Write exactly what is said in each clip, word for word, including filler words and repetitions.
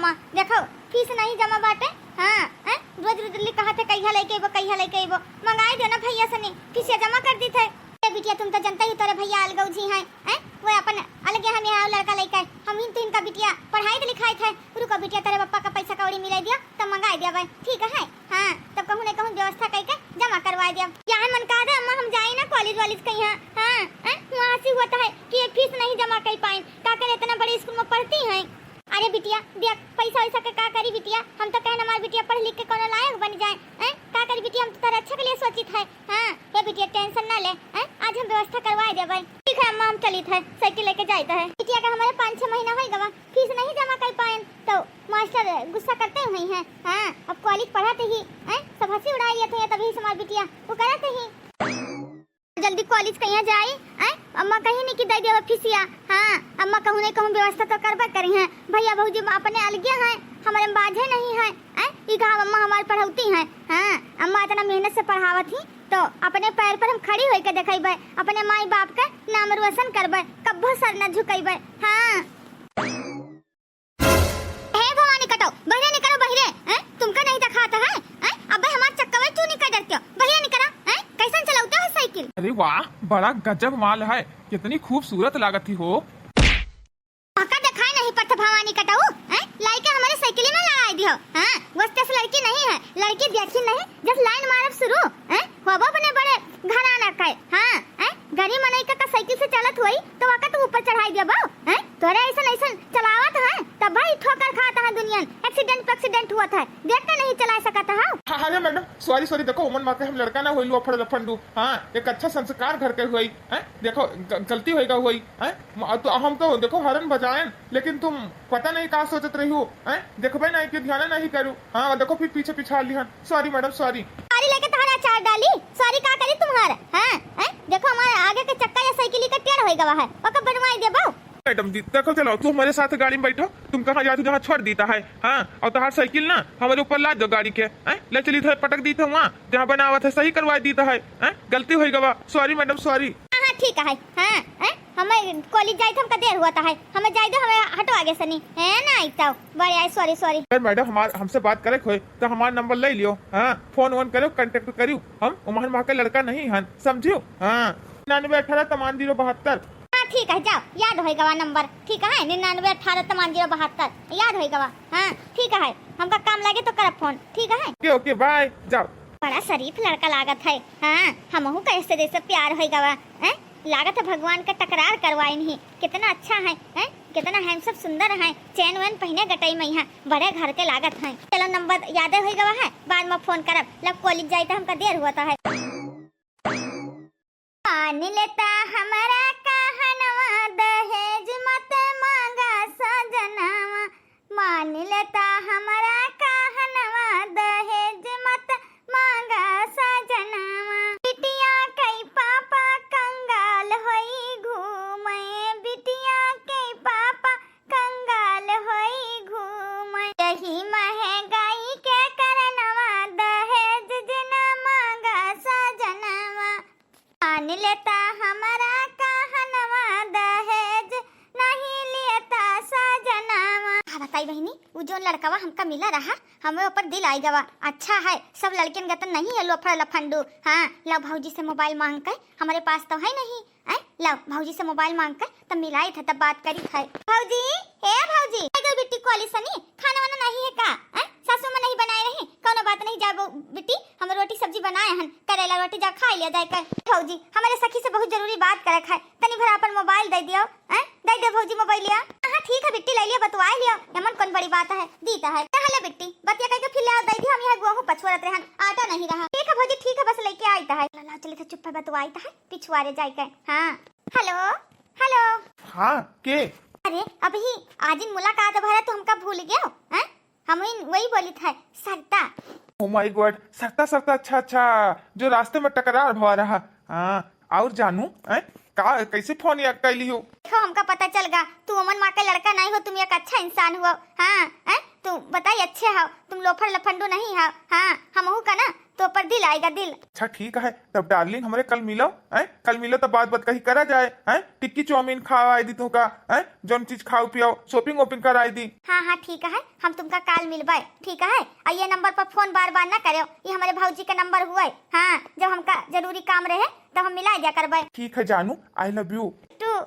हाँ, देखो, फीस नहीं जमा बाटे। हाँ, हैं? रोज रुदली कहत है, "कहिया लेके अइबो, कहिया लेके अइबो?" मंगाई दे ना भइया सनी, फीसिया जमा कर दीत है। ए बिटिया, तुम तो जनता ही, तोरे भइया अलगौजी हैं, हैं? वो अपन अलगे हम यहाँ लड़का लेके, हम ही तो इनका बिटिया पढ़ाई तो लिखाई थे। रुको बिटिया, तेरे पप्पा का पैसा कौड़ी मिलाई दिया, तब मंगाई दिया भाई, ठीक है? हाँ, तब कहूँ नहीं कहूँ व्यवस्था करके जमा करवा दिया। या है मन कहा दे, अम्मा हम जाई ना कॉलेज वॉलेज कहीं, हाँ, हाँ, हैं? वहाँ से हुआ तो है कि एक फीस नहीं जमा कर पाइन, का करे इतना बड़े स्कूल में पढ़ती हैं। अरे बिटिया, देख, पैसा वैसा के का करी बिटिया, हम तो कहन हमार बिटिया पढ़ लिख के कोनो लायक बन जाए, हैं? का करी बिटिया, हम तो तोरे अच्छा के लिए सोचित है। हाँ, हे बिटिया, tension ना ले, हैं? आज हम व्यवस्था करवाए देबै। ठीक है अम्मा, हम चलित है, साइकिल लेके जाइत है। बिटिया का हमारे पाँच छह महीना होइ गवा, फीस नहीं जमा कर पाएन, तो मास्टर गुस्सा करते हुए हैं। हाँ, अब कॉलेज पढ़त ही, हैं? सब हंसी उड़ाई लेत हैं, तभी से हमार बिटिया वो करत ही। जल्दी कॉलेज कहिया जाई, आय? अम्मा कहीं नहीं कि दे देवा फीसिया। हाँ, अम्मा कहूँ नहीं कहूँ व्यवस्था तो करबे करी हैं। भइया भौजी अपने अलगे हैं, हमारे में बाझे नहीं है, आय? ई कहा अम्मा हमारे पढ़ौती हैं। हाँ, अम्मा इतना मेहनत से पढ़ावत ही, तो अपने पैर पर हम खड़ी होइके देखेबे, अपने माई बाप के नाम रोशन करबे, कब्बो सर न झुकेबे। हाँ। हे भवानी कटो, बहिरे निकलो बहिरे, हैं? तुमका नहीं दिखाता है, हैं? अबे हमार चक्का में क्यों निकल डरते हो? बहिरे निकलो, हैं? कैसन चलावते हो साइकिल? अरे वाह, बड़ा गजब माल है, कितनी खूबसूरत लागत ही हो। पक्का दिखाई नहीं पड़ता भवानी कटो, हैं? लाइके हमारे साइकिल में लड़ाई दियो, हाँ? वस्ते से लड़की नहीं है, लड़की देखी नहीं, जस लाइन मारब शुरू, हैं? होबो अपने बड़े घराना का, हाँ? हैं? गरीब मनई का, का साइकिल से चलत होई, तो ओका तू ऊपर चढ़ाई देबो, हैं? तोरे ऐसन ऐसन चलावत है, तब भाई ठोकर खात है दुनियन, accident पैक्सीडेंट हुआ था, देख के नहीं चला सकत है। हाँ, हाँ, अरे मैडम, sorry, sorry, देखो, उमन माँ के हम लड़का ना होई, लफड़ लफंडू, हाँ, एक अच्छा संस्कार घर के होई, हैं? देखो, ग-, गलती होएगा होई, हैं? म-, तो हम तो, देखो, horn बजाएन, लेकिन तुम पता नहीं का सोचत रही हो, हैं? देखबे नहीं कि ध्यान नहीं करू, हाँ, देखो, फिर पीछे पिछाड़ लिहन, sorry मैडम, sorry। Sorry लेके तोहरा अचार डाली, sorry का करी तुम्हार, हाँ, हैं? देखो हमारे आगे के चक्का या साइकिल का टेढ़ होई गवा है, ओका बनवाई देबो। मैडम जी, देखो चलो, तू हमारे साथ गाड़ी में बैठो, तुम कहाँ जाते हो, जहाँ छोड़ देता है, हाँ, और तोहार साइकिल ना हमारे ऊपर लाद दो गाड़ी के, हैं? ले चली थे, पटक दी थे वहाँ, जहाँ बनावत है सही करवा देता है, हैं? गलती होई गवा, sorry मैडम, sorry। हाँ, हाँ, ठीक है, हाँ, हैं? हमें कॉलेज जाए थे, हमका देर हुआ था है, हमें जाए दो, हमें हटो आगे से नहीं, है ना, आई तो बड़े आए, sorry, sorry। अगर मैडम हमार, हमसे बात करे के होए, तो हमार नंबर ले लियो, हाँ, फोन वोन करो, contact करियो, हम उमहन वहाँ के लड़का नहीं हन, समझियो, हाँ, निन्यानवे अठारह तमान जीरो बहत्तर। हाँ, ठीक है, जाओ, याद होई गवा नंबर, ठीक है, निन्यानवे अठारह तमान जीरो बहत्तर, याद होई गवा, हाँ, ठीक है, हमका काम लगे तो करब फोन, ठीक है। OK, OK, bye, जाओ। बड़ा शरीफ लड़का लागत है, हाँ, हमहू कैसे जैसे प्यार होई गवा, हैं? लागत है भगवान का टकरार करवाइन ही, कितना अच्छा है, हैं? कितना handsome सुंदर है, चेन वेन पहिने गटई में है, बड़े घर के लागत है। चलो नंबर यादे होई गवा है, बाद में फोन करब, लब कॉलेज जाए तो हमका देर हुआ तो है। मान लेता हमरा कहनवा, दहेज मत मांगा सजनवा। मान लेता हमरा कहनवा, दहेज मत मांगा सजनवा। बिटिया के पापा कंगाल होई घूमे, बिटिया के पापा कंगाल होई घूमे। यही महंगाई के करनवा, दहेज जिन मांगा सजनवा। मान लेता हमरा कहनवा, दहेज नहीं लेता सजनवा। का बताई बहिनी, उ जौन लड़कवा हमका मिला रहा, हमरे ऊपर दिल आई गवा। अच्छा है, सब लड़कियन गतन नहीं है लोफड़ लफंडू। हाँ, लो भौजी से मोबाइल मांग के, हमरे पास तो है नहीं। हैं? लो भौजी से मोबाइल मांग के, तब मिलाई था, तब बात करी था। भौजी, ए भौजी, आ गई बिट्टी कॉलेज सनी, खाना वाना नहीं है का? हैं? सासू में नहीं बनाए रही, कौनो बात नहीं, जाबो बिट्टी, हम रोटी सब्जी बनाए हन, करेला रोटी, जा खाई लिया जाए कर। भौजी, हमारे सखी से बहुत जरूरी बात करे खाए, तनी भर अपन मोबाइल दे दियो, हैं? दे दे भौजी मोबाइलिया। हाँ, ठीक है बिट्टी, ले लियो, बतवाए लियो, एमन कौन बड़ी बात है, दीता है। कहाँ ले बिट्टी, बतिया कह के फिर ले आओ, दे दियो, हम यहाँ गोहूँ पछुआरत रहन, आटा नहीं रहा। ठीक है भौजी, ठीक है, बस लेके आई तो है। ला, ला, चले थे, चुप है, बतवाई तो है, पिछुआरे जाए के। हाँ, हेलो, हेलो। हाँ, के? अरे, अभी आजिन मुलाकात भरा, तू हमका भूल गयो, हैं? हम ही वही बोली था, सरता। Oh my God, सरता, सरता, अच्छा, अच्छा, जो रास्ते में टकरार भवा रहा। हाँ, और जानू, हैं? का, कैसे फोन या कैली हो? देखो, हमका पता चल गा, तू अमन माँ के लड़का नहीं हो, तुम एक अच्छा इंसान हो। हाँ, हैं? तू बताई अच्छे हो, तुम लोफर लफंडू नहीं हो। हाँ, हमहू का ना तो पर दिल आएगा, दिल। अच्छा ठीक है, तब डार्लिंग हमरे कल मिलो, हैं? कल मिलो तब बात बतकही करा जाए, हैं? टिक्की चाउमीन खावाई दी तुमका, हैं? जौन चीज खाओ पियो, shopping वॉपिंग कराई दी। हाँ हाँ ठीक है, हम तुमका काल मिलबे, ठीक है? और ये नंबर पर फोन बार बार ना करेउ, ये हमरे भौजी के नंबर हुए। हाँ, जब हमका जरूरी काम रहे तब हम मिला दिया करबे। ठीक है जानू, I love you। टू।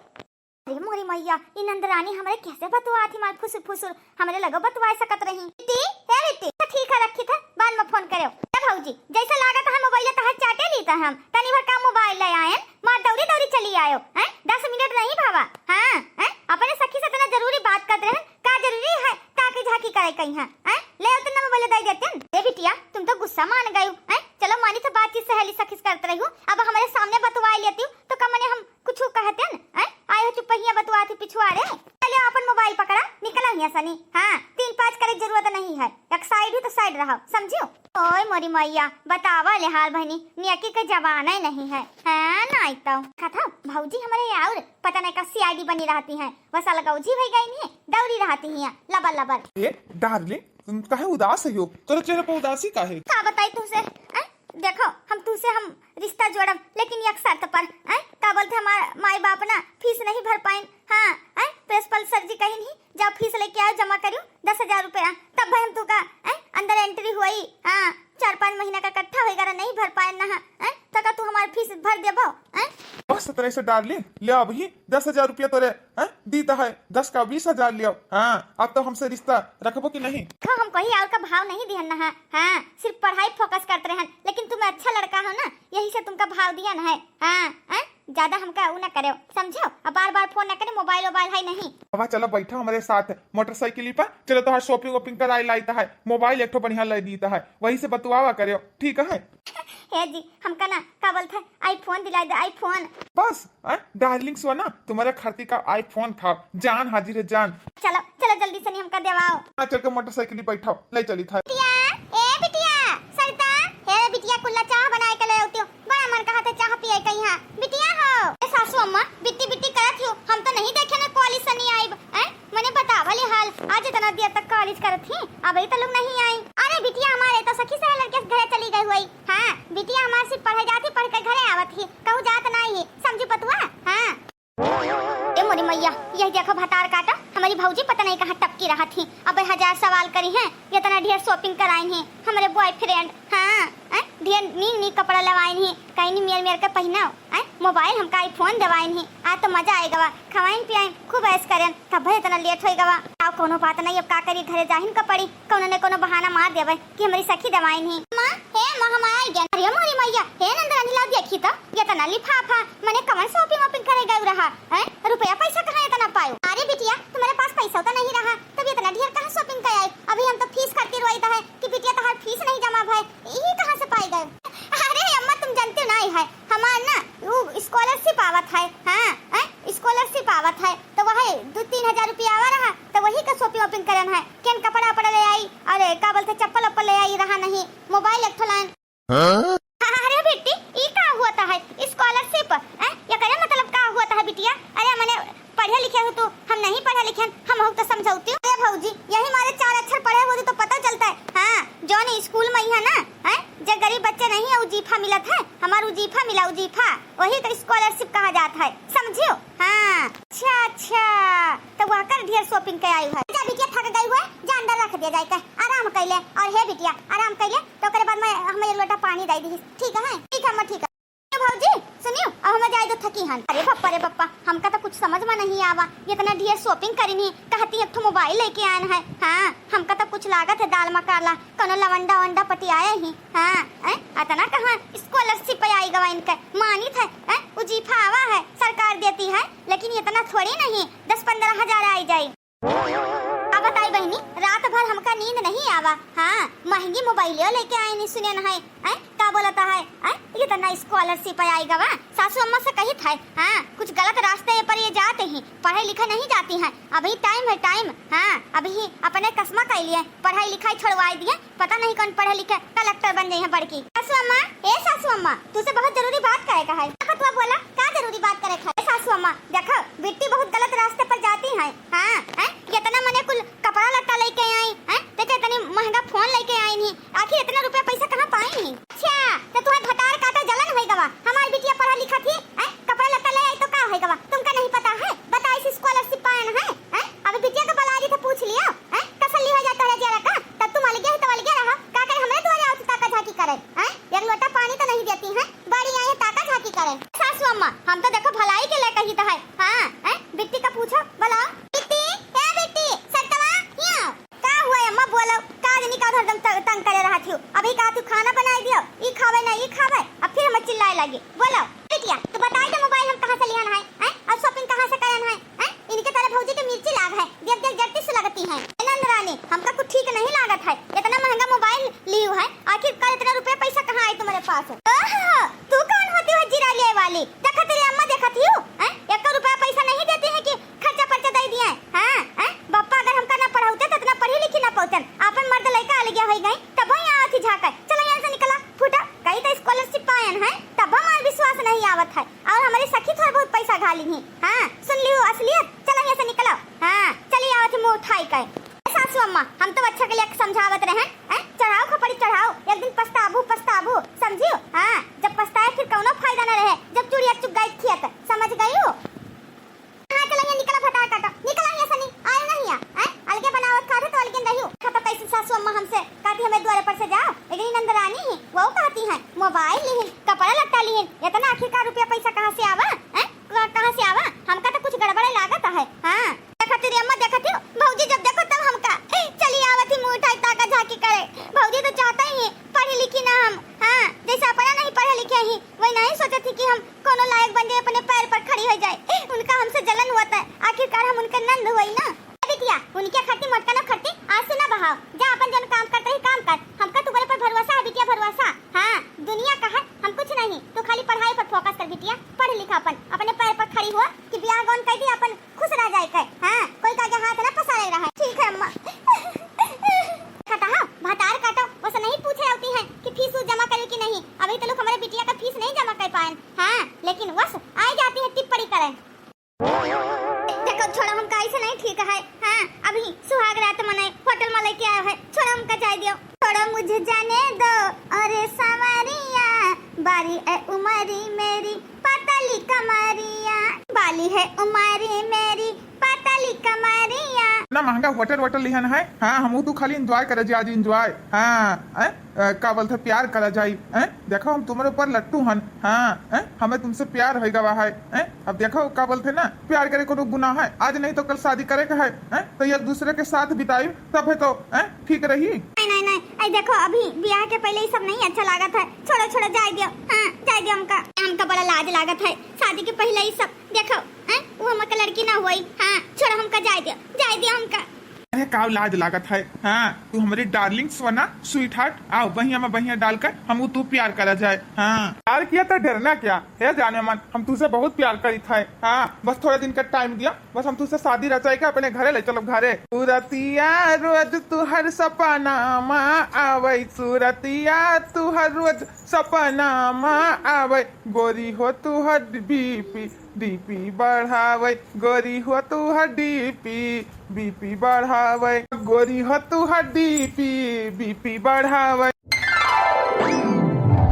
अरे मोरी मैया, ई नंदरानी हमरे कैसे बतुआत ही मार फुसुर फुसुर, हमरे लगो बतुआ सकत रही। बिट्टी, हे बिट्टी, तो ठीक है रखी था, बाद में फोन करेउ। ए भौजी, जैसे लागत है मोबाइल तहार चाटे ली त हम, तनी भर का मोबाइल ले आयन, मार दौड़ी दौड़ी चली आयो, हैं? दस मिनट नहीं भावा, हाँ, हैं? अपने सखी से इतना जरूरी बात करत रहन, का जरूरी है ताकी झाकी करे कहीं है, हैं? ले उतना मोबाइल दे देते हैं। ए बिटिया, तुम तो गुस्सा मान गयू, हैं? चलो मानी तो बातचीत सहेली सखी से करत रही हूँ, अब हमरे सामने बतुआ लेती हूँ तो का मने हम कुछ कहते न, हैं? आए हो चुपहिया बतुआत ही पिछुआरे। चलो अपन मोबाइल पकड़ा, निकला हिया सनी। हाँ, तीन पाँच करे जरूरत नहीं है, एक साइड ही तो साइड रहो, समझियो? ओए मोरी मैया, बतावा ले हाल बहनी, नियकी के जमाना ही नहीं है। हाँ, नहीं तो। कथा, भौजी हमरे और पता नहीं का सीआईडी बनी रहती हैं, बस अलगौजी भई गई नहीं, दौड़ी रहती हैं, लबर लबर। ए डार्लिंग, तुम काहे उदास हो? तोरे चेहरे पर उदासी काहे? का बताई तुमसे, हैं? देखो, हम तुमसे हम रिश्ता जोड़ब, लेकिन एक शर्त पर, हैं? का बोलते हमार माई बाप ना फीस नहीं भर पाइन, हाँ, हैं? प्रिंसिपल सर जी कहीं नहीं, जाओ फीस लेके आओ, जमा करियो दस हजार रुपया, तब भाई हम तू का, हैं? अंदर एंट्री हुई, हाँ, चार पाँच महीना का इकट्ठा होई गरा नहीं भर पाए ना, हैं? तो का तू हमार फीस भर देबो, हैं? बस तरह से डार्लिंग, ले अब ही दस हजार रुपया तोरे, हैं? दीता है, दस का बीस हजार लियो। हाँ, अब तो हमसे रिश्ता रखबो कि नहीं? देखो, हम कोई और का भाव नहीं दिहन ना है। हाँ, सिर्फ पढ़ाई फोकस करते रहन, लेकिन तुम अच्छा लड़का हो ना, यही से तुमका भाव दिया ना है। हाँ, हैं? ज्यादा हमका ऊ ना करेउ, समझो? अब बार बार फोन ना करे, मोबाइल वोबाइल है नहीं। अब चलो बैठो हमरे साथ मोटरसाइकिल पर, चलो तोहार shopping वॉपिंग कराई लाइत है, मोबाइल एक ठो बढ़िया लाई दीत है, वही से बतुआवा करेउ, ठीक है? हे जी, हमका ना का बोलत है, iPhone दिला दे, iPhone। बस, हैं? डार्लिंग सोना, तुम्हारे खातिर का iPhone था, जान हाजिर है जान। चलो चलो जल्दी से नहीं हमका देवाओ। हाँ, चल के मोटरसाइकिल ही बैठाओ, ले चली था। बिटिया, ए बिटिया, सरिता, हे बिटिया कुल्ला चाह बनाए के ले आउतियो, बड़ा मन कहा था चाह पिए कहीं। हाँ बिटिया हो। ए सासू अम्मा, बिट्टी बिट्टी करत हियो, हम तो नहीं देखे ना कॉलेज से नहीं आइब, हैं? मने बतावा ले हाल, आज इतना देर तक कॉलेज करत ही, अबही तो लोग नहीं आई। अरे बिटिया हमारे तो सखी सहेलर के घरे चली गई हुई। हाँ बिटिया हमार सिर्फ पढ़े जाती, पढ़ के घरे आवत ही, कहूँ जात नहीं ही, समझू पतुआ? हाँ। ए मोरी मैया, यही देखो भतार काटा, हमारी भौजी पता नहीं कहाँ टपकी रहत ही। अबे हजार सवाल करी हैं, इतना ढेर shopping कराइन ही हमरे boyfriend। हाँ, हैं? ढेर नीक नीक कपड़ा लवाइन ही, कहीं नी मेर मेर के पहिनाओ, हैं? मोबाइल हमका iPhone देवाइन ही, आज तो मजा आए गवा, खवाइन पियाइन, खूब ऐश करेन, तब इतना लेट होई गवा। आओ कोनो बात नहीं, अब का करी, घरे जाहिन का पड़ी, कोनो ने कोनो बहाना मार देवे। कि हमरी सखी दवाइन ही। माँ, हे माँ, हम आइ गए। अरे मोरी मैया, हे नंदरानी, लाओ देखी तो, इतना लिफाफा, मने कवन shopping वॉपिंग करे गए रहा, हैं? रुपया पैसा कहाँ इतना पायो? अरे बिटिया, तुम्हारे पास पैसा तो नहीं रहा, तब इतना ढेर कहाँ shopping कर आई? अभी हम तो फीस खातिर रोइत है कि बिटिया तोहार फीस नहीं जमा भय, यही कहाँ से पाई गए? अरे अम्मा, तुम जानते नहीं है, हमार ना वो scholarship आवत है, हाँ, हैं? Scholarship आवत है, तो वही दो तीन हजार रुपया आवा रहा, तो वही का shopping वॉपिंग करन है। केन कपड़ा वपड़ा ले आई, अरे का बोलते चप्पल वप्पल ले आई रहा नहीं, मोबाइल एक ठो लाइन। हाँ? अरे बिट्टी, ई का हुआ था है scholarship, हैं? एकरे मतलब का हुआ था है बिटिया? अरे मने पढ़े लिखे हो तू, हम नहीं पढ़े लिखे, हम हो तो समझौती हूँ। अरे भौजी, यही मारे चार अक्षर पढ़े हो तो पता चलता है। हाँ, जौन school में ही है ना, हैं? जे गरीब बच्चे नहीं है, उजीफा मिलत है, हमार उजीफा मिला, उजीफा। वही तो scholarship कहा जात है, समझियो? हाँ, अच्छा, अच्छा, तो वह कर ढेर shopping के आई है। जा बिटिया, थक गई हुए, जा अंदर रख दिया जाए के, आराम कैले। और हे बिटिया, आराम कैले, तो ओकरे बाद में हमें एक लोटा पानी दे दी, ठीक है? ठीक है, अम्मा, ठीक है। ए भौजी, सुनियो, अब हमें जाए दो, थकी हन। अरे बप्पा रे बप्पा, हमका तो कुछ समझ में नहीं आवा, इतना ढेर shopping करिनी, कहती एक ठो मोबाइल लेके आन है। हाँ, हमका तो कुछ लागत है दाल में काला, कोनो लवंडा वंडा पटियाए ही। हाँ, हैं? अतना कहाँ scholarship पे आई गवा इनके? मानित है, हैं? उजीफा आवा है, सरकार देती है, लेकिन इतना थोड़ी नहीं, दस पन्द्रह हजार आई जाई। अब बताई बहिनी, रात भर हमका नींद नहीं आवा। हाँ, महंगी मोबाइलियो लेके आए नहीं, सुने न है, हैं? का बोलता है, हैं? इतना scholarship आई गवा, सासू अम्मा से कहित है, हाँ, कुछ गलत रास्ते पर ये जाते ही, पढ़े लिखे नहीं जाती हैं, अभी time है, time। हाँ, अभी ही अपने कसमा कैलिए, पढ़ाई लिखाई छोड़वाई दिए, पता नहीं कौन पढ़े लिखे कलेक्टर बन जाई है बड़की। सासू अम्मा, ए सासू अम्मा, तुझसे बहुत जरूरी बात करे का है। का बतुआ बोला, का जरूरी बात करे का है? ए सासू अम्मा, देखो, बिट्टी बहुत गलत रास्ते पर जाती है। हाँ, हैं? इतना मने कुल कपड़ा लत्ता लेके आई, हैं? देखो, इतनी महंगा phone लेके आई नहीं, आखिर इतना रुपया पैसा कहाँ पाई नहीं? अच्छी, अम्मा, हम तो देखो भलाई के लिए कही तो है। हाँ, हैं? बिट्टी का पूछो, बुलाओ। बिट्टी, ए बिट्टी, सत्तवा, हियाँ आओ। का हुआ अम्मा, बोलो। का जनी का हरदम त-, तंग करे रहत हियो। अभी कहा तू खाना बनाई दियो, ई खावे ना, ई खावे, अब फिर हमें चिल्लाए लगी। बोलो। बिटिया, तू बताई दे मोबाइल हम कहाँ से लिहन है, हैं? और shopping कहाँ से करन है, हैं? इनके तरह भौजी के मिर्ची लाग है, देख देख जरती से लगती है। ए नंद रानी, हमका कुछ ठीक नहीं लागत है, इतना महंगा मोबाइल लियो है, आखिर कर इतना रुपया पैसा कहाँ आई तुम्हारे पास? ओहो, तू कौन होती हो जीरा लिए वाली? देखत रे अम्मा, देखत हियो, हैं? एक रुपया पैसा नहीं देती है कि खर्चा पर्चा दे दिए, हाँ, हैं? बप्पा अगर हमका ना पढ़ाउते तो इतना पढ़ी लिखी ना पहुँचन, आपन मर्द लइका अलगिया होई गई, तब ही आवत ही झाँके। चलो यहाँ से निकला, फूटा, कई तो scholarship पायन है, तब हमार विश्वास नहीं आवत है। और हमारी सखी थोड़ा बहुत पैसा घाली ही। हाँ, सुन लियो असलियत, चलो यहाँ से निकलो। हाँ, चली आवत ही मुँह उठाई के। ए सासू अम्मा, हम तो अच्छा के लिए समझावत रहन, हैं? चढ़ाओ खपड़ी चढ़ाओ, एक दिन पछताबू, पछताबू, समझियो? हाँ, जब पछताए फिर कौनो फायदा न रहे, जब चुड़िया चुग गई खेत, समझ गई हो? हाँ, चलो यहाँ निकला भतार काटो, निकला यहाँ से नहीं, आयो नहीं यहाँ, हैं? अलगे बनावत खाते तो अलगे रहियो। खा तो कैसी सासू अम्मा हमसे, कहती हमें द्वारे पर से जाओ, लेकिन नंद रानी ही, वो कहती हैं, मोबाइल लिहिन, कपड़ा लत्ता लिहिन, इतना आखिरकार रुपया पैसा कहाँ से आवा, हैं? क-, कहाँ से आवा? हमका तो कुछ गड़बड़े लागत है। हाँ, देखत ही अम्मा, देखत ही, भौजी जब देखो तब हमका चली आवत ही मुँह उठाई ताका झाँकी करे। भौजी तो चाहता ही है पढ़ी लिखी ना हम, हाँ, जैसे अपना नहीं पढ़े लिखे ही, वही नहीं सोचत ही कि हम कोनो लायक बन जाए, अपने पैर पर खड़ी हो जाए। उनका हमसे जलन हुआ था, आखिरकार हम उनके नंद हुई ना। ए बिटिया, उनके खरती मोटका न खरती, आंसू ना बहाओ, जा अपन जन काम करते ही काम कर, हमका तू पर भरोसा है बिटिया, भरोसा। हाँ, दुनिया का है, हम कुछ नहीं, तू खाली पढ़ाई पर focus कर बिटिया, पढ़ लिख अपन, अपने पैर पर खड़ी हो कि बियाह गौन कर दी, अपन खुश रह जाए के, हाँ, कोई का आगे हाथ ना पसारे रहे। ठीक है अम्मा। कटा हो, भतार काटो, बस नहीं पूछे होती है कि फीस जमा करे कि नहीं, अभी तो लोग हमारे बिटिया का फीस नहीं जमा कर पाए, हाँ, लेकिन बस आ जाती है टिप्पणी करे। देखो, छोड़ा, हमका ऐसे नहीं ठीक है। हाँ, अभी सुहाग रात मनाए, होटल में लेके आयो है, छोड़ा, हमका जाए दियो। छोड़ो मुझे जाने दो, अरे सांवरिया, बारी ए उमरी मेरी, पतली कमरिया, बाली है उमरी मेरी, पतली कमरिया। ना महंगा होटल वोटल लिहन है। हाँ, हम तो खाली enjoy करे जी, आज enjoy। हाँ, हैं? अ, का बोलते, प्यार करा जाई, हैं? देखो, हम तुम्हारे ऊपर लट्टू हन, हाँ, हैं? हमें तुमसे प्यार हो गवा है, हैं? अब देखो, का बोलते ना, प्यार करे कोनो गुनाह है? आज नहीं तो कल शादी करे का है, हैं? तो एक दूसरे के साथ बिताई, तब है तो, हैं? ठीक रही। नहीं, नहीं, नहीं, ऐ देखो, अभी ब्याह के पहले ये सब नहीं अच्छा लागत है, छोड़ो, छोड़ो, जाए दियो, हाँ, जाए दियो हमका, हमका बड़ा लाज लागत है, शादी के पहले ये सब, देखो, हैं? वो हमका लड़की ना हुई, हाँ, छोड़ो, हमका जाए दियो, जाए दियो हमका। अरे का लाज लागत है, हाँ, तू हमारी darling सोना sweetheart, आओ बहिया में बहिया डालकर हम तू प्यार करा जाए, हाँ। प्यार किया तो डरना क्या है जाने मन, हम तुझसे बहुत प्यार करी था, हाँ, बस थोड़ा दिन का time दिया, बस हम तुझसे शादी रचाई के अपने घरे ले चलो घरे। सूरतिया रोज तू हर सपना मा आवे, सूरतिया तू हर रोज सपना मा आवे, गोरी हो तू हर बीपी डीपी बढ़ावे, गोरी हो तू हर डीपी बीपी बढ़ावे, गोरी हो तू हर डीपी बीपी बढ़ावे।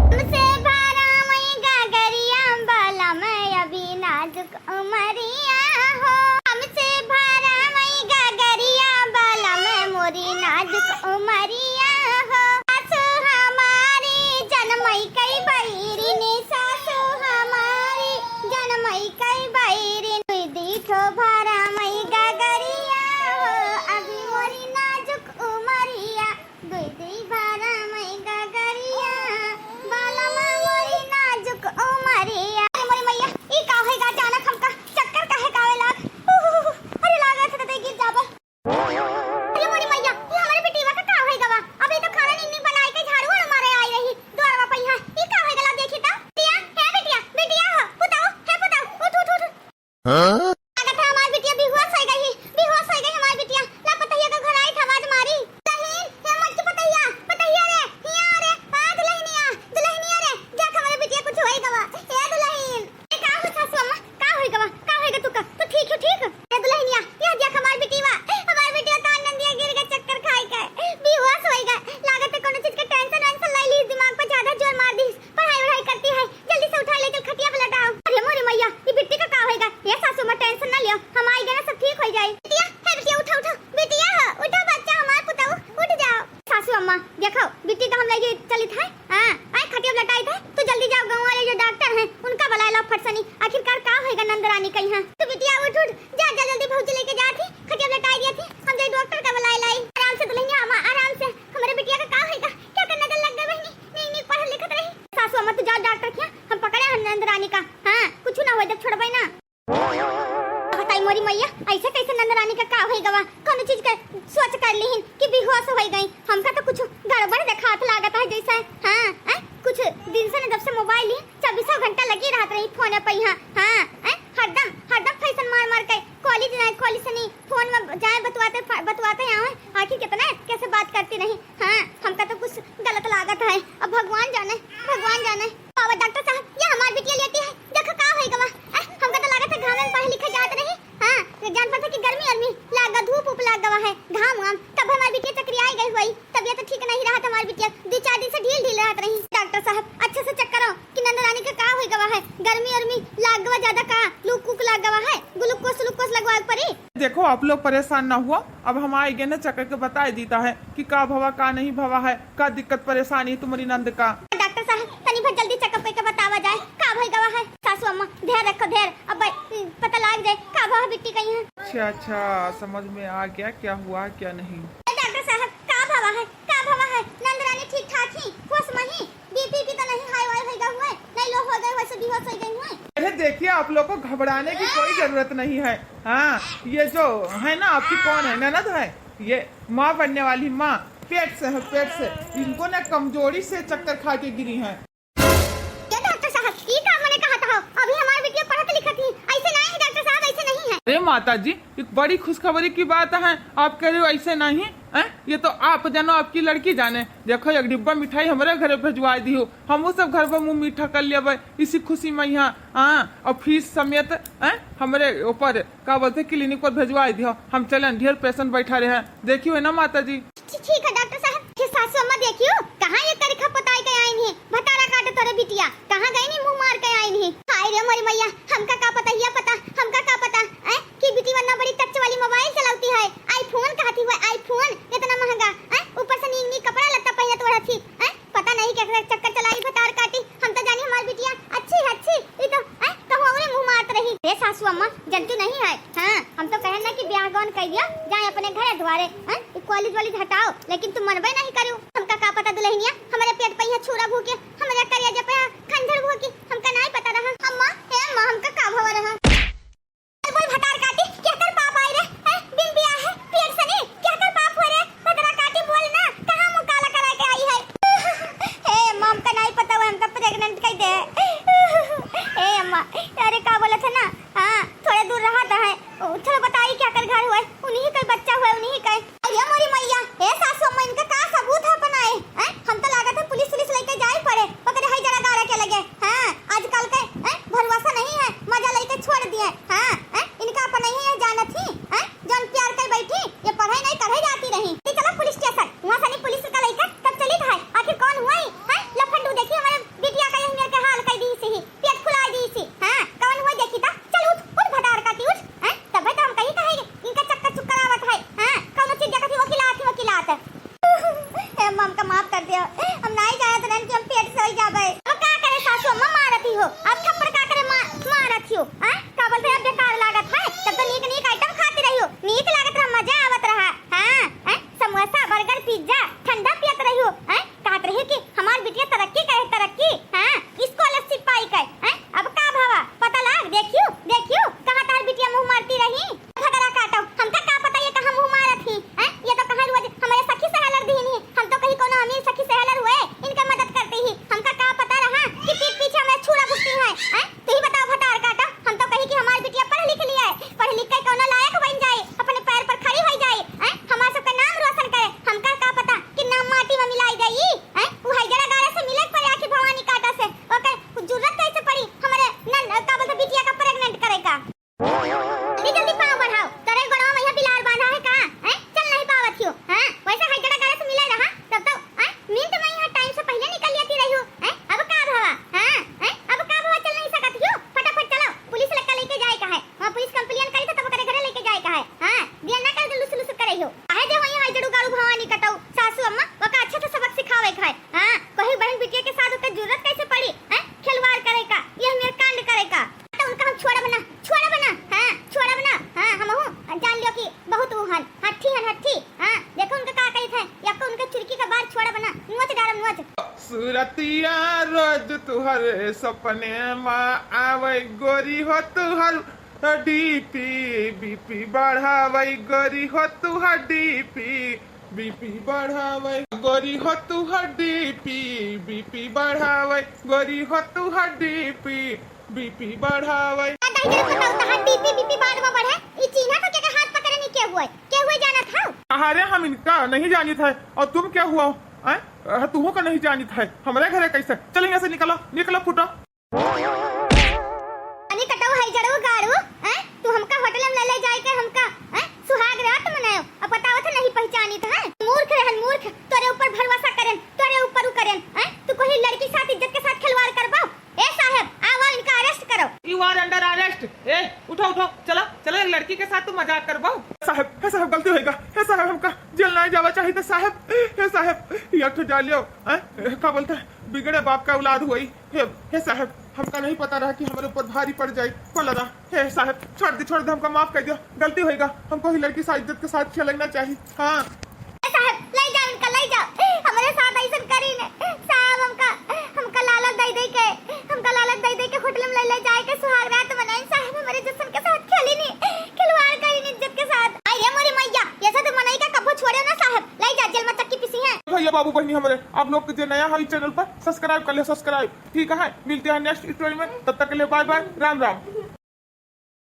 हमसे भरा मई गगरिया बाला मैं अभी नाजुक उमरिया हो, हमसे भरा मई गगरिया बाला मैं मोरी नाजुक उमरिया हो। सासू हमारी जनमई कई बैरिन, सासू हमारी जनमई कई बैरिन। दुई दुई ठो भरा मई गगरिया हो, अभी मोरी नाजुक उमरिया। दुई दुई भरा मई गगरिया, बाला मा मोरी नाजुक उमरिया। अरे मोरी मैया, ई का होई गा, अचानक हमका चक्कर काहे का आवे लाग? उहुहुहु, अरे लागत है तो गिर जाबो। अरे मोरी मैया, ये हमारे बेटीवा का का होई गवा? अभी तो खाना नीनी बनाई के झाड़ू वाड़ू मारे आई रही, दुआरवा पे यहाँ। ये का होई गला देखी तो? बिटिया, हे बिटिया, बिटिया हो, पुताऊ, हे पुताऊ, उठ, उठ, उठ, उठ। हाँ? लागत है हमार बिटिया बेहोश होई गई, बेहोश होई गई हमार बिटिया। ला पतहिया का घर आई था, आवाज मारी। दुलहिन, हे मोटकी पतहिया, पतहिया रे, हिया रे, आ दुलहिनिया, दुलहिनिया रे, देख हमारे बिटिया कुछ होई गवा। हे दुलहिन। ए, का हो सासू अम्मा? का होई गवा? का होई गा तू का? तू ठीक हो, ठीक? ए दुलहिनिया, यह देख हमार बिटिया, हमार बिटिया कान नंदिया गिर के चक्कर खाई के, बेहोश होई गा। लागत है कोनो चीज के tension वेंशन ले ली, दिमाग पर ज्यादा जोर मार दी। पढ़ाई वढ़ाई करती है, जल्दी से उठा ले चल खटिया पे लटाओ। अरे मोरी मैया, ये बिट्टी का का होई गा? ये सासू अम्मा हैं, उनका बुलाए लाओ फटसनी, आखिरकार का होएगा नंद रानी का यहाँ। तो बिटिया उठ उठ, जा जा जल्दी, भौजी लेके जात ही, खटिया लटाई दिया थी, हम जाई डॉक्टर का बुलाए लाई। आराम से दुल्हनिया, हम आराम से, हमरे बिटिया का का होएगा, क्या करना नजर लग गए बहनी, नहीं नहीं पढ़ लिखत रही। सासू अम्मा तू जाओ डॉक्टर के यहाँ, हम पकड़े हैं नंद रानी का। हाँ, कुछ ना हो जब छोड़बे ना। बताई मोरी मैया, ऐसे कैसे नंद रानी का का होई गवा? कौनो चीज के सोच कर लीहिन कि बेहोश होई गई। हमका तो कुछ गड़बड़ देखात लागत है जैसे। हाँ, हैं? कुछ दिन से न जब से मोबाइल ली, चौबीसों घंटा लगी रहत रही फोन पे। हाँ, हाँ, हैं? हरदम, हरदम फैशन मार मार के कॉलेज नहीं, कॉलेज से नहीं, फोन में जाए बतवाते, फ-, बतवाते आवे। आखिर कितना कैसे बात करती रही। हाँ, हमका तो कुछ गलत लागत है। अब भगवान जाने, भगवान जाने। बाबा डॉक्टर साहब, ये हमार बिटिया लेटी है, देखो का होई गवा। ए, हमका तो लागत है घामे में पढ़े लिखे जात रही। हाँ, ये जान पड़ता कि गर्मी उर्मी लाग गवा, धूप उप लाग गवा है, घाम वाम, तब हमार बिटिया चक्री आई गई हुई, तबीयत ठीक नहीं रहत हमार बिटिया, दो चार दिन से ढील ढील रहत रही। डॉक्टर साहब, अच्छे से चेक करो कि नंद रानी के का होई गवा है, गर्मी उर्मी लाग गवा ज्यादा का, लू कुक लाग गवा है, ग्लूकोस उलूकोस लगवा के पड़ी। देखो, आप लोग परेशान ना हुआ, अब हम आए गए ना चक्कर के बताए दीता है कि का भवा का नहीं भवा है, का दिक्कत परेशानी है तुम्हारी नंद का। डॉक्टर साहब, तनी भर जल्दी चेकअप करके बतावा जाए, का भई गवा है। सासू अम्मा, धैर्य रखो, धैर्य, अब ब-, पता लाग जाए, का भवा बिट्टी कहीं है। अच्छा, अच्छा, समझ में आ गया, क्या हुआ, क्या नहीं। ए, डॉक्टर साहब, का भवा है, का भवा है, नंद रानी ठीक ठाक ही, होश में ही, बीपी भी तो नहीं हाई वाई होई गवा है, नहीं लो हो गए, वैसे बेहोश हो गए हुए। अरे देखिए, आप लोग को घबराने की कोई जरूरत नहीं है। हाँ, ये जो है ना, आपकी कौन है, ननद है, ये माँ बनने वाली माँ, पेट से है, पेट से। इनको ना कमजोरी से चक्कर खा के गिरी हैं। क्या डॉक्टर साहब, ई का मने कहा था? अभी हमार बिटिया पढ़त लिखत ही, ऐसे नहीं है डॉक्टर साहब, ऐसे नहीं है। अरे माता जी, एक बड़ी खुशखबरी की बात है, आप कह रहे हो ऐसे नहीं है? ये तो आप जानो, आपकी लड़की जाने। देखो, एक डिब्बा मिठाई हमारे घरे भिजवा दियो, हम वो सब घर पर मुँह मीठा कर लेबे इसी खुशी में यहाँ। हाँ, और फीस समेत, हैं, हमरे ऊपर, का बोलते, क्लिनिक पर भेजवा दियो। हम चलन, ढेर पेशेंट बैठा रहे हैं, देखियो है ना माता जी। ठी-, ठीक है डॉक्टर साहब। हे सासू अम्मा, देखियो, कहाँ ये करिखा पोताई के आइन है, भतारा काटे तोरे बिटिया, कहाँ गई नी मुँह मार के आइन है। हाय रे मोरी मैया, हमका का पता, या पता, हमका का पता, हैं, कि बिटी वरना बड़ी टच वाली मोबाइल चलावती है, आईफोन कहती हुए, आईफोन इतना महंगा, हैं, ऊपर से नीक नीक कपड़ा लत्ता पहनत ओढ़त ही, हैं, पता नहीं केकरे चक्कर चलाई भतार काटी। हम तो जानी हमार बिटिया अच्छी है, अच्छी। ई तो, हैं, कहूँ अउरे मुँह मारत रही। रे सासू अम्मा, जनतू नहीं है। हाँ, हम तो कहन ना कि ब्याह गौन कइ दिया, जाए अपने घरे द्वारे, हैं, ई कॉलेज वॉलेज हटाओ, लेकिन तुम मनबे नहीं करियो। हमका का पता दुल्हनिया, हमरे पेट पे यहाँ छुरा भूके, हमरे करेजा पे यहाँ खंजर भूके, हमका नहीं पता रहा। अम्मा, हे अम्मा, हमका का भवा रहा? बोल भतार काटी, केकर पाप आई रे? हैं? बिन बियाह है, पियर सनी, केकर पाप हो रे? भतार काटी बोल ना, कहाँ मुँह काला करा के आई है? हे अम्मा, हमका नहीं पता हुआ, हमका प्रेग्नेंट कह दे। हे अम्मा, अरे का बोलत है ना? हाँ, थोड़े दूर रहा था है। ओ, चलो बताई केकर घर हुए, उन्हीं का बच्चा हुए, उन्हीं का। अरे मोरी मैया, हे सासू अम्मा, इनका का सबूत है अपनाए? हैं? हम तो लागत है पुलिस उलिस लेके जाए पड़े, पकड़े है जरा गाड़ा के लगे। हाँ, आजकल के, हैं, भरोसा नहीं है, मजा लेके छोड़ दिए। हाँ, हैं, इनका अपन नहीं है, जानत ही, हैं, जौन प्यार कर बैठी, ये पढ़े नहीं, करे जाती रही। ये चलो पुलिस स्टेशन, वहाँ से नहीं पुलिस का लेकर तब चली था। आखिर कौन हुआ ही, हैं, लफंडू देखी हमारे बिटिया का यही मेरे के हाल कर दी से ही, पेट फुला दी से। हाँ, कौन हुआ देखी था, चल उठ, उठ भतार काटी उठ, हैं, तब तो हम कहीं कहे इनका चक्कर चुक्कर आवत है। हाँ, कौनो चीज देखत ही वकिलात ही वकिलात। ए अम्मा, हमका माफ कर दियो। हम नाई जानत रहन कि हम पेट से होई जाबे। अब का करे सासू अम्मा मारत ही हो? अब थप्पड़ का करे मा-, मारत ही हो? हैं? का बोलते अब बेकार लागत है? तब तो नीक नीक आइटम खाती रही हो। नीक लागत रहा, मजा आवत रहा। हाँ, हैं? समोसा, बर्गर, पिज्जा, ठंडा पियत रही हो। हैं? कहत रही हो कि हमार बिटिया तरक्की करे, तरक्की। हाँ? स्कॉलरशिप पाई के। हैं? अब का भवा? पता लाग, देखियो, देखियो, कहाँ तार बिटिया मुँह मारती रही। भदरा काटो, हमका का पता ये कहाँ मुँह मारत ही, हैं? ये तो कहाँ रोज हमारे सखी सहेलर दीन ही। हम तो कहीं कोनो अमीर सखी सहेलर हुए, इनका मदद करती ही। हमका का पता रहा कि पीठ पीछे हमें छुरा भुगती है, हैं? तू ही बताओ भतार काटो, हम तो कही कि हमार बिटिया पढ़ लिख लिया है, पढ़ लिख के कोनो लायक बन जाए, अपने पैर तुहरे सपने मा आवै गोरी हो तुहर डीपी, बीपी बढ़ावै गोरी हो तुहर डीपी, बीपी बढ़ावै गोरी हो तुहर डीपी, बीपी बढ़ावै गोरी हो तुहर डीपी, बीपी बढ़ावै। का दाई जरा बताओ, तहार डीपी बीपी बाद में बढ़े? ई चीन्हा तो के, के हाथ पकड़े नहीं के हुए? के हुए जानत हौ? अरे हम इनका नहीं जानित है, और तुम क्या हुआ? हैं? अ, तुहू का नहीं जानित है, हमरे घरे कैसे? चल यहाँ से निकलो, निकलो फुटो। अनी कटऊ है जड़ऊ गाड़ू, हैं? तू हमका होटल में ले, ले जाए के हमका, हैं? सुहाग रात मनायो। अब बताओ तो नहीं पहचानित है। मूर्ख रहन मूर्ख, तोरे ऊपर भरोसा करेन, तोरे ऊपर उ करेन, हैं? तू कोई लड़की साथ इज्जत के साथ खिलवाड़ करबो? ए साहब, आवा इनका arrest करो। You are under arrest। ए, उठो, उठो, चला, चला, एक लड़की के साथ तू मजाक करबो। साहब, हे साहब, गलती होइगा। हे साहब, हमका जेल ना जावा चाहिए था साहब। हे साहब, ये तो जा लियो, हैं? का बोलते हैं, बिगड़े बाप का औलाद हुई। हे, हे साहब, हमका नहीं पता रहा कि हमारे ऊपर भारी पड़ जाए पलरा। हे साहब, छोड़ दे, छोड़ दे, हमका माफ कर दियो, गलती होइगा। हमको ही लड़की से इज्जत के साथ खेलना चाहिए। हाँ। ए साहब, ले जाओ इनका, ले जाओ। हमरे साथ ऐसन करी ने। साहब, हमका, हमका लालच दे दे के, हमका लालच दे दे के होटल में ले, ले जाए के सुहाग रात मनाइन। साहब, हमरे जसन के साथ खेली ने, खिलवाड़ करी ने इज्जत के साथ। आई रे मोरी मैया, ये सब मनई का कब्बो छोड़े ना साहब, ले जा जेल में चक्की पीसी है। भैया बाबू बहनी हमरे, आप लोग के जे नया है इस channel पर, subscribe कर ले, subscribe। ठीक है, मिलते हैं next story में, तब तक के लिए bye bye, राम राम।